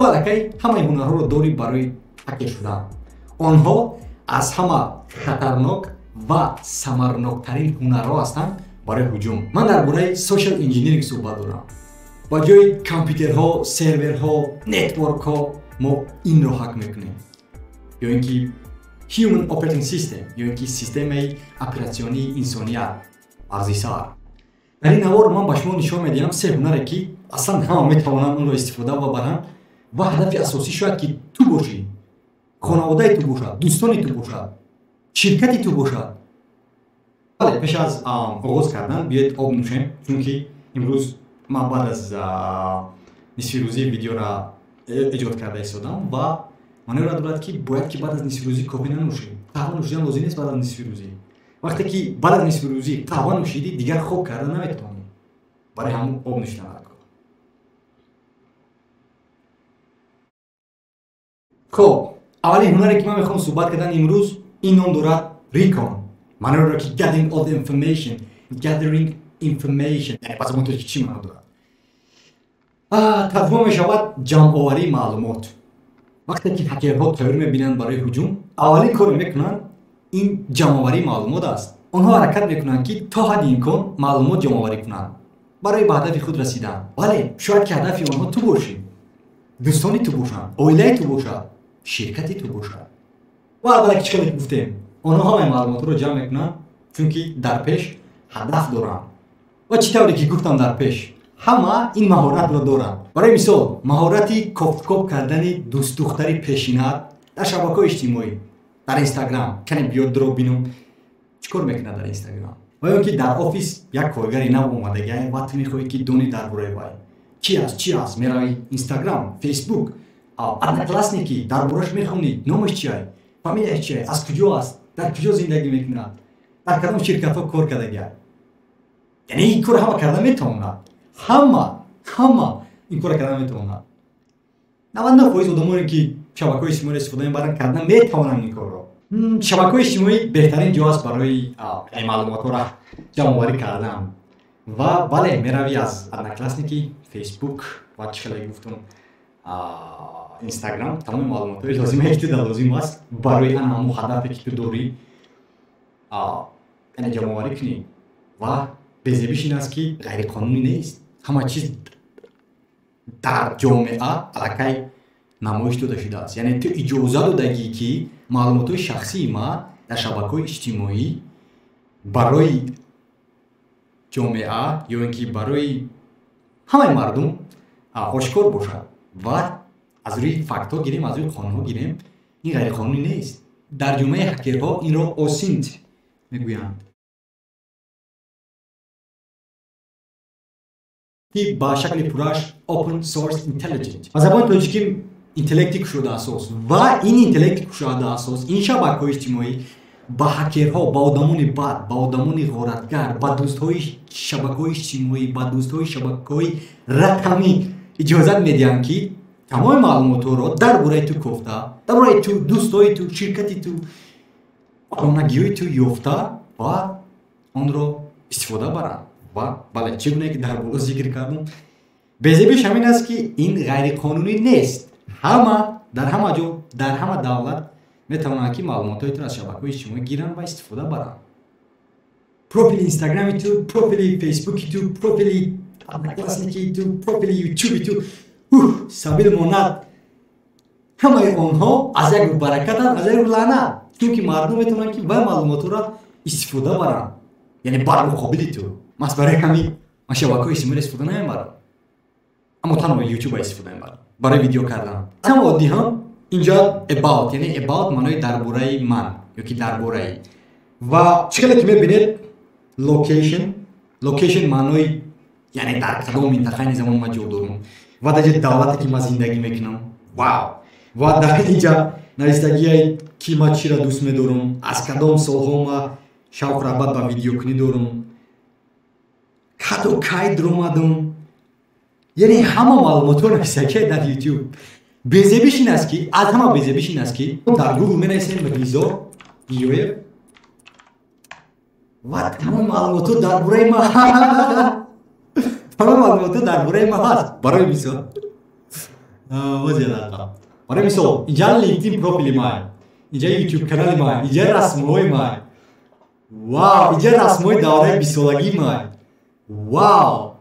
Аллакай ҳамаи ҳунарҳоро дорӣ барои ҳакер шудан. Онҳо аз ҳама хатарнок ва самарноктарин ҳунарҳо ҳастанд барои ҳуҷум. Ман дар бораи social engineering суҳбат дорам. Ба ҷои компютерҳо, серверҳо, нетворкҳо мо инро ҳак мекунем. Ё ин ки Human Operating System, ё ин ки системаи оператсионии инсоният, арзисар. Дар ин навор ман ба шумо нишон медиҳам се ҳунаре, ки аслан ҳама метавонанд онро истифода баранд ва ҳадафи асосӣ шояд ки ту бошӣ, хонаводаи ту бошад, дӯстони ту бошад, ширкати ту бошад. Бале, пеш аз оғоз кардан биёед об нӯшем, чунки имрӯз ман баъд аз нисфирӯзӣ видеора эҷод карда истодам ва маъноеро дорад, ки бояд ки баъд аз нисфирӯзӣ кофе нанӯшем. Қаҳва нӯшидан лозим нест баъд аз нисфирӯзӣ. Вақте ки баъд аз нисфирӯзӣ қаҳва нӯшидӣ, дигар хоб карда наметавонӣ. Барои ҳамун об нӯшидан даркор. Хоб, аввалин ҳунаре, ки ман мехоҳам суҳбат кардан имрӯз, ин ном дорад recon. Маъноеро дорад, ки gathering all the information, gathering information. Яъне ба забони тоҷикӣ чӣ маъно дорад? Тарҷума мешавад ҷамъоварии маълумот. Вақте ки ҳакерҳо тайёр мебинанд барои ҳуҷум, аввалин коре мекунанд ин ҷамъоварии маълумот аст. Онҳо ҳаракат мекунанд, ки то ҳадди имкон маълумот ҷамъоварӣ кунанд барои ба ҳадафи худ расидан. Бале, шояд ки ҳадафи онҳо ту бошӣ, дӯстони ту бошанд, оилаи ту бошад, ширкати ту бошад. Ва албатта, ки чӣ хеле гуфтем, онҳо ҳамаи маълумотро ҷамъ мекунанд, чунки дар пеш ҳадаф доранд. Ва чӣ тавре ки гуфтам, дар пеш ҳама ин маҳоратро доранд. Барои мисол, маҳорати кофткоб кардани дӯстдухтари пешинат дар шабакаҳои иҷтимоӣ, дар Инстаграм. Кане биёд дро бинум чӣ кор мекунад дар Инстаграм. Ва ё ки дар офис як коргари нав омадагиай ва ту мехоҳӣ, ки дони дар бораи вай чи аст, чи аст. Меравӣ Инстаграм, Фейсбук, Одноклассники, дар бораш мехонӣ: номаш чиай, фамилияш чиай, аз куҷо аст, дар куҷо зиндагӣ мекунад, дар кадом ширкатҳо кор кардагиай. Яъне ин корро ҳама карда метавонад, ҳама ин корро карда метавонад. 99% одамоне, ки шабакаҳои иҷтимоиро истифода мебаранд, карда метавонанд ин корро. Шабакаҳои иҷтимоӣ беҳтарин ҷо аст барои маълумотҳоро ҷамъоварӣ кардан. Ва бале, меравӣ аз Одноклассники, Фейсбук ва чӣ хеле гуфтум, Инстаграм, тамоми маълумотҳои лозимае, ки ту дар лозим аст барои ана ҳамун ҳадафе, ки ту дорӣ, яъне ҷамъоварӣ кунӣ. Ва безебиш ин аст, ки ғайриқонунӣ нест. Ҳама чиз дар ҷомеа аллакай намоиш дода шудааст. Яъне ту иҷоза додагӣ, ки маълумотҳои шахсии ман дар шабакаҳои иҷтимоӣ барои ҷомеа ё ин ки барои ҳамаи мардум ошкор бошад. Ва аз рӯи фактҳо гирем, аз рӯи қонунҳо гирем, ин ғайриқонунӣ нест. Дар ҷомеаи ҳакерҳо инро OSINT мегӯянд, ки ба шакли пурраш Open Source Intelligence, ба забони тоҷикӣ интеллекти кушодаасос. Ва ин интеллекти кушодаасос, ин шабакаҳои иҷтимоӣ ба ҳакерҳо, ба одамони бад, ба одамони ғоратгар, ба дӯстҳои шабакаҳои иҷтимоӣ, ба дӯстҳои шабакаҳои рақамӣ иҷозат медиҳанд, ки тамоми маълумотҳоро дар бораи ту кофта, дар бораи ту, дӯстҳои ту, ширкати ту, хонагиҳои ту ёфта ва онро истифода баранд. Ва бале, чӣ гуне ки дар боло зикр кардам, безебиш ҳамин аст, ки ин ғайриқонунӣ нест. Ҳама дар ҳама ҷо, дар ҳама давлат метавонанд, ки маълумотҳои туро аз шабакаҳои иҷтимоӣ гиранд ва истифода баранд. Профили Инстаграми ту, профили Фейсбуки ту, профили Одноклассники ту, профили Ютуби ту, сабил монад, ҳамаи онҳо аз як рӯ баракатанд, аз як рӯ лаънат, чунки мардум метавонанд, ки вай маълумотҳоро истифода баранд, яъне бар муқобили ту. Маҳз барои ҳамин ман шабакаҳои иҷтимоиро истифода намебарам, аммо танҳо Ютуба истифода мебарам барои видео кардан. Ҳама оддӣ ҳам инҷо about, яъне about маънои дар бораи ман ё ки дар бораи. Ва чӣ хеле ки мебинед, location, location маънои яъне дар кадом минтақа ин замон ман ҷо дорам ва дар ҷои давлате, ки ман зиндагӣ мекунам. Вау! Ва дар инҷа навистагие, ки ман чиро дӯст медорам, аз кадом солҳо ман шавқу рағбат ба видеокунӣ дорам, каду кай дуромадам. Яъне ҳама маълумотҳо навистагие дар Ютуб. Безебиш ин аст, ки аз ҳама безебиш ин аст, ки дар Гугл менависем Ризо Гиёев ва тамоми маълумотҳо дар бораи ма, тамоми маълумотҳо дар бораи ма ҳаст. Барои мисол, Вози. Барои мисол, инҷа LinkedIn профили май, инҷа YouTube канали май, инҷа расмҳои май. Вау, инҷа расмҳои давраи бистсолагии май. Вау,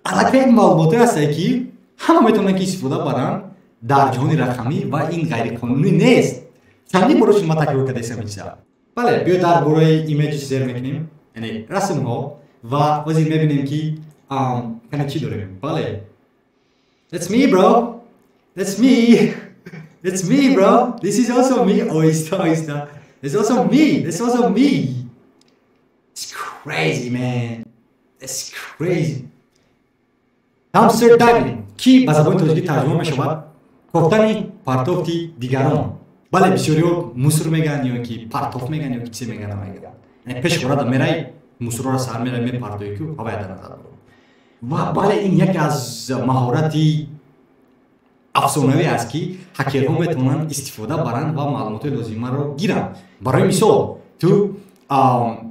аллакай маълумотое ҳастае, ки ҳама метавонанд, ки истифода баранд дар ҷаҳони рақамӣ, ва ин ғайриқонунӣ нест. Чандин боро шумо такрор кардаистам ин чиза. Бале, биё дар бораи имеҷ зер мекунем, яъне расмҳо, ва ҳозир мебинем, ки кана чӣ дорем. Бале, that's me, bro, that's me, that's me, bro, this is also me. Оҳиста, оҳиста. That's also me, that's also me. It's crazy, man, it's crazy. Dumpster diving, ки ба забони тоҷикӣ тарҷума мешавад кофтани партофти дигарон. Бале, бисёриҳо мусор мегӯянд ё ки партоф мегӯянд, ё ки чизе мегӯянд, намегӯянд. Яъне пеши хонада мерай, мусорро сар мерай, мепартоӣ, ку ҳавая дар назар дорам. Ва бале, ин яке аз маҳорати афсонавӣ аст, ки ҳакерҳо метавонанд истифода баранд ва маълумотҳои лозимаро гиранд. Барои мисол, ту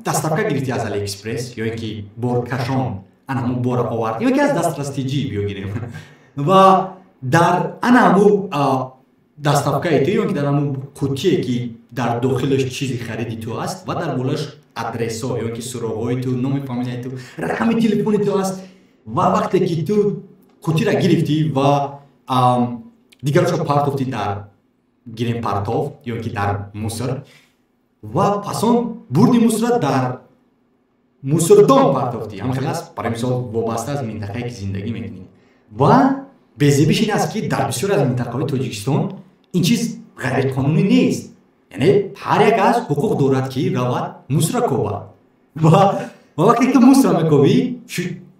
доставка гирифтӣ аз Алиэкспресс ё ин ки боркашон ана ҳамун бора овард, ё ки аз дастрастиҷӣ биё гирем, ва дар ана ҳамун доставкаи ту ё ки дар ҳамун қуттие, ки дар дохилаш чизи хариди ту аст ва дар болош адресҳо ё ки суроғҳои ту, номи фамилияи ту, рақами телефони ту аст, ва вақте ки ту қуттиро гирифтӣ ва дигарошро партофтӣ дар, гирем, партов ё ки дар мусор, ва пас он бурди мусорро дар мусордон партофтӣ, ҳам хел аст. Барои мисол, вобаста аз минтақае, ки зиндагӣ мекунӣ. Ва безебиш ин аст, ки дар бисёре аз минтақаҳои Тоҷикистон ин чиз ғайриқонунӣ нест, яъне ҳар як аз ҳуқуқ дорад, ки равад мусора кобад. Ва вақте ки ту мусора мекобӣ,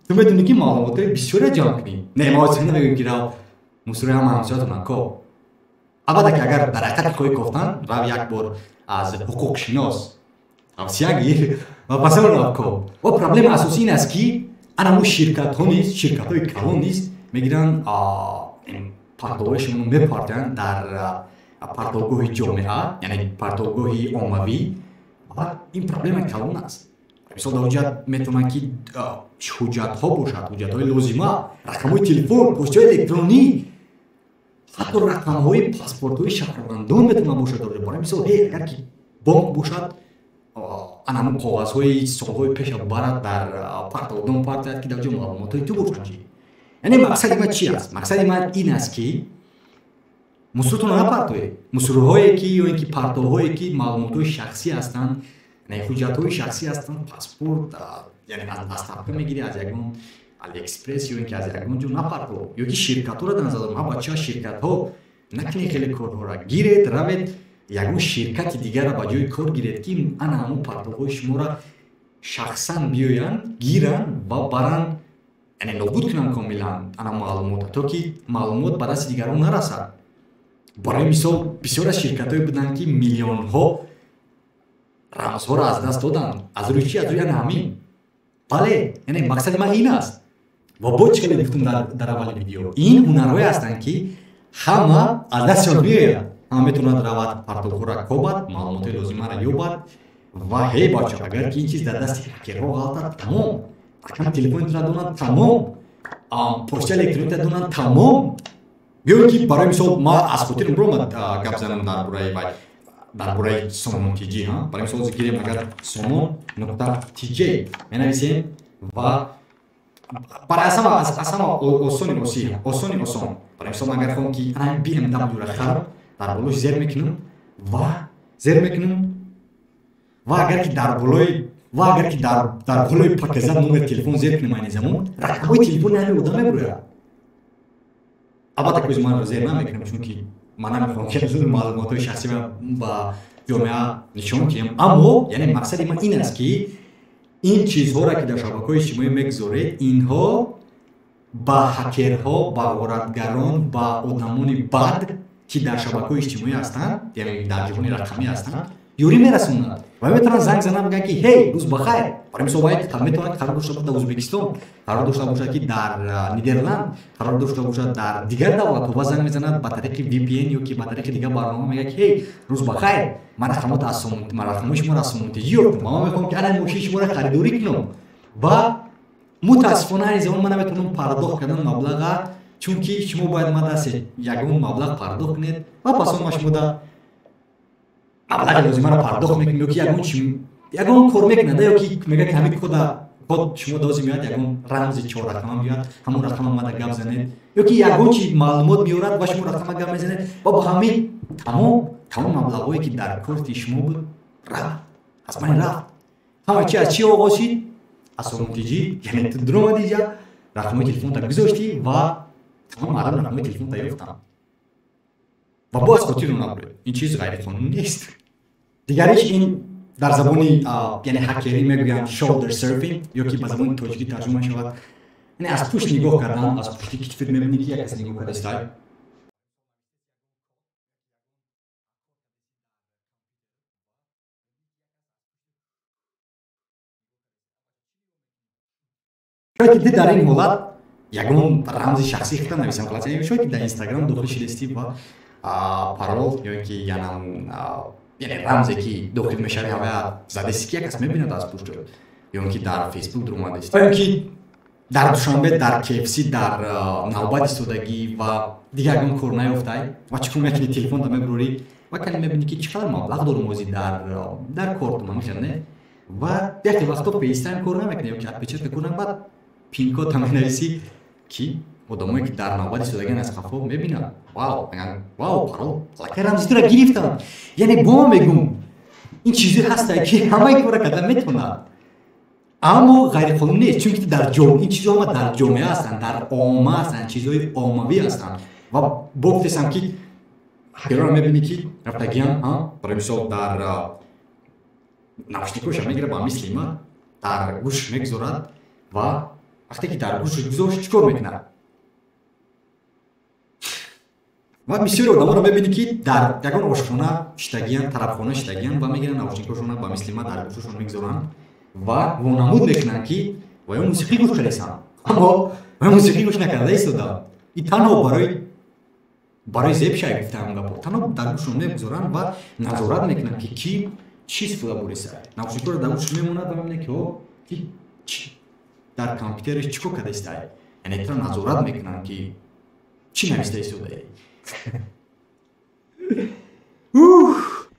ту метавонӣ, ки маълумотҳои бисёре ҷамъ кунӣ. Не, ма намегӯем, ки рав мусори ҳама ҳамсоятона коб. Албатта, ки агар дар ҳақиқат хоҳӣ кофтан, рав як бор аз ҳуқуқшинос тавсия гир ва пас он рав коб. Ва проблема асосӣ ин аст, ки ана ширкатҳо низ, ширкатҳои калон низ мегиранд, партовҳои шуморо мепартоянд дар партовгоҳи ҷомеа, яъне партовгоҳи оммавӣ. Ва ин проблемаи калон аст. Мисол, дар ҳуҷҷат метавонад, ки ҳуҷҷатҳо бошад, ҳуҷҷатҳои лозима, рақамҳои телефон, почтаҳои электронӣ, ҳатто рақамҳои паспортҳои шаҳрвандон метавонад бошад. Барои мисол, ҳе, агар ки бонк бошад, ана ҳамун коғазҳои солҳои пеша барад, дар партовдон партояд, ки дар ҷо маълумотҳои ту бошад чи. Яъне мақсади ман чи аст? Мақсади ман ин аст, ки мусоротонро напартоед. Мусорҳое ки ё ин ки партовҳое, ки маълумотҳои шахсӣ ҳастанд, яъне ҳуҷҷатҳои шахсӣ ҳастанд, паспорт, яъне аз доставка мегирӣ аз ягон Алиэкспресс ё ин ки аз ягон ҷо, напарто. Ё ки ширкатҳоро дар назар дорам. Ҳа, бача, ширкатҳо, накунед хеле корҳоро. Гиред, равед, ягон ширкати дигарро ба ҷои кор гиред, ки ана ҳамун партовҳои шуморо шахсан биёянд, гиранд ва баранд, яъне нобуд кунанд комилан ана маълумота, то ки маълумот ба дасти дигарон нарасад. Барои мисол, бисёр аз ширкатҳое буданд, ки миллионҳо рамзҳоро аз даст доданд. Аз рӯи чи? Аз рӯи ана ҳамин. Бале, яъне мақсади ман ин аст. Ва бо чӣ хеле гуфтум дар аввали видео, ин ҳунарҳое ҳастанд, ки ҳама аз дастшон биёяд, ҳама метавонад равад, партовҳоро кобад, маълумотҳои лозимаро ёбад. Ва ҳей, бача, агар ки ин чиз дар дасти ҳакерҳо ғалтад, тамом. Рақами телефонитро донанд, тамом. Почтаи электронитро донанд, тамом. Ё ки, барои мисол, ма аз хотирам биромад гап занам дар бораи вай, дар бораи Сомон тиҷ. Барои мисол, гирем, агар Сомон.тж менависем ва барои аз ҳама осони оси, осони осон, барои мисол, агар хоҳам, ки ана BMW-ро харам, дар болош зер мекунам ва зер мекунам, ва агар ки дар болои ва агар ки дар болои показать номер телефон зер кунем, айни замон рақамҳои телефони ҳамин одам мебурояд. Албатта, ки ман зер намекунам, чунки ман намехоҳам, ки маълумотҳои шахсӣ ба ҷомеа нишон диҳам. Аммо яъне мақсади ман ин аст, ки ин чизҳоро, ки дар шабакаҳои иҷтимоӣ мегузоред, инҳо ба ҳакерҳо, ба ғоратгарон, ба одамони бад, ки дар шабакаҳои иҷтимоӣ ҳастанд, яъне дар ҷаҳони рақамӣ ҳастанд, ёрӣ мерасонанд ва метавонанд занг зананд, бигӯянд, ки ҳей, рӯз бахайр. Барои мисол, бояд метавонад қарор дошта бошад дар Ӯзбекистон, қарор дошта бошад, ки дар Нидерланд қарор дошта бошад, дар дигар давлатҳо, ва занг мезанад ба тариқи VPN ё ки ба тариқи дигар барнома, мегӯяд, ки ҳей, рӯз бахайр, ман рақамҳои шуморо аз Сомон ТЖ ёфтам ва ман мехоҳам, ки ана мошини шуморо харидорӣ кунам, ва мутаассифона айни замон ман наметавонам пардохт кардан маблаға. Чунки шумо бояд ма даст ягон маблағ пардохт кунед ва пас он ма шумода маблағи лозимаро пардохт мекунем, ё ки ягон чи ягон кор мекунад, ё ки мегӯяд ки ҳамин кода код шумо дози меояд, ягон рамзи чоррақама меояд, ҳамон рақама мада гап занед, ё ки ягон чи маълумот меорад ва шумо рақама гап мезанед ва бо ҳамин тамом маблағҳое ки дар корти шумо буд рафт, аз байн рафт. Ҳама чи аз чӣ оғоз шид? Аз сомонтиҷӣ, яъне ту дуромадӣ ҷа, рақамҳои телефонта гузоштӣ ва тамом мардум рақамҳои телефонта ёфтанд. Ва боз хотирро набуред, ин чиз ғайриқонунӣ нест. Дигариш ин дар забони яъне ҳакерӣ мегӯянд shoulder surfing, ё ки ба забони тоҷикӣ тарҷума шавад, яъне аз пушт нигоҳ кардан, аз пушти китфит мебинӣ ки як кас нигоҳ карда истад. Шояд ки дар ин ҳолат ягон рамзи шахсӣ хита нависам, халас, яъне шояд ки дар Инстаграм дохил шидастӣ ва парол ё ки яъне рамзе ки дохил мешавӣ ҳавая задасти ки як кас мебинад аз пушт, ё ки дар Фейсбук дуромадасти, ё ки дар Душанбе дар KFC дар навбат истодагӣ ва дигар ягон кор наёфтай ва чӣ кор мекунӣ? Телефонта мебурӣ ва кани мебинӣ ки чӣ қадар маблағ дорум ози дар кортум, ҳамихел не? Ва яке вақто FaceTime кор намекунӣ ё ки отпечатка кор намекунӣ, баъд пин-код менависӣ ки одамое ки дар навбат истодагиан аз қафо мебинанд, вау, мегӯянд вау, парол аллакай рамзи тура гирифтанд. Яъне бо ман мегӯм, ин чизе ҳастае ки ҳамаи кора карда метавонад, аммо ғайриқонунӣ нест, чунки дар ин чизҳо ҳама дар ҷомеа ҳастанд, дар омма ҳастанд, чизҳои оммавӣ ҳастанд. Ва бо гуфтесам ки ҳакерҳоро мебинӣ ки рафтагиан, барои мисол дар наушникҳоша мегирад, ба мисли ма дар гӯш мегузорад ва вақте ки дар гӯш гузошт чӣ кор мекунад? Ва бисёри одаморо мебинӣ ки дар ягон ошхона шитагиян, тарабхона шитагиян ва мегиранд наушникҳошона ба мисли ма дар гӯшашон мегузоранд ва вонамуд мекунанд ки ва ё мусиқӣ гӯш кардесанд, аммо ва мусиқӣ гӯш накарда истодаанд. Ин танҳо барои зеб шай гуфтаам гапо, танҳо дар гӯшшон мегузоранд ва назорат мекунанд ки ки чӣ истифода буриса. Наушникҳоро дар гӯш мемонад ва мебинад ки ки чӣ дар компютераш чӣ кор карда истае, яъне туро назорат мекунанд ки чӣ нависта истодаe.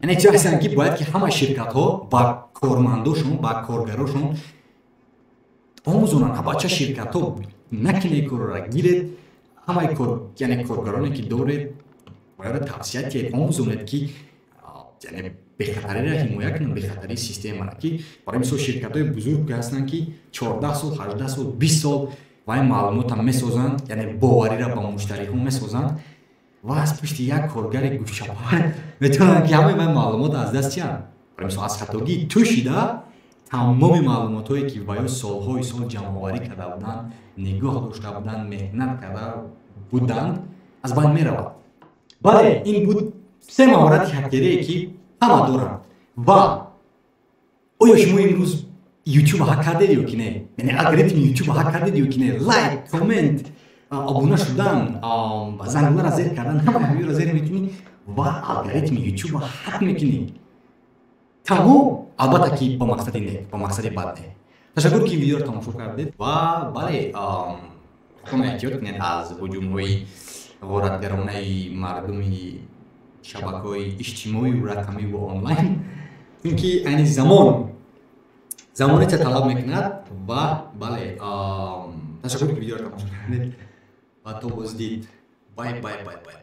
Яъне чӣ ҳастанд ки бояд ки ҳама ширкатҳо ба кормандошон, ба коргарошон омӯзонанд. Бача ширкатҳо накунед корро гиред, ҳамаи кор, яъне коргароне ки доред бояд тавсия диҳед, омӯзонед ки яъне бехатариро ҳимоя кунанд, бехатарии системаро, ки барои мисол ширкатҳои бузург ки ҳастанд ки 14 сол, 18 сол, 20 сол ва ин маълумотам месозанд, яъне бовариро ба муштариҳо месозанд ва аз пушти як коргари гӯшчапар метавонанд ки ҳамаи вай маълумот аз даст диҳанд. Барои мисол аз хатогии ту шида тамоми маълумотҳое ки ва ё солҳои сол ҷамъоварӣ карда буданд, нигоҳ дошта буданд, меҳнат карда буданд, аз байн меравад. Бале, ин буд се маҳорати ҳакерие ки ҳама доранд. Ва оё шумо имрӯз YouTube ҳак кардед ё ки не? Яъне алгоритми YouTube ҳак кардед ё ки не? Лайк, коммент, обуна шудан, зангуларо зер кардан, ҳама ҳамиро зер мекунӣ ва алгоритми YouTube ҳак мекунӣ. Тамом, албатта ки ба мақсади не, ба мақсади бад не. Ташаккур ки видеоро тамошо кардед ва бале, худтон эҳтиёт кунед аз ҳуҷумҳои ғоратгаронаи мардуми шабакаҳои иҷтимоию рақамиву онлайн, чунки айни замон замоне талаб мекунад. Ва бале, ташаккур ки видеоро тамошо кардед ва то боздид. Бай бай бай бай.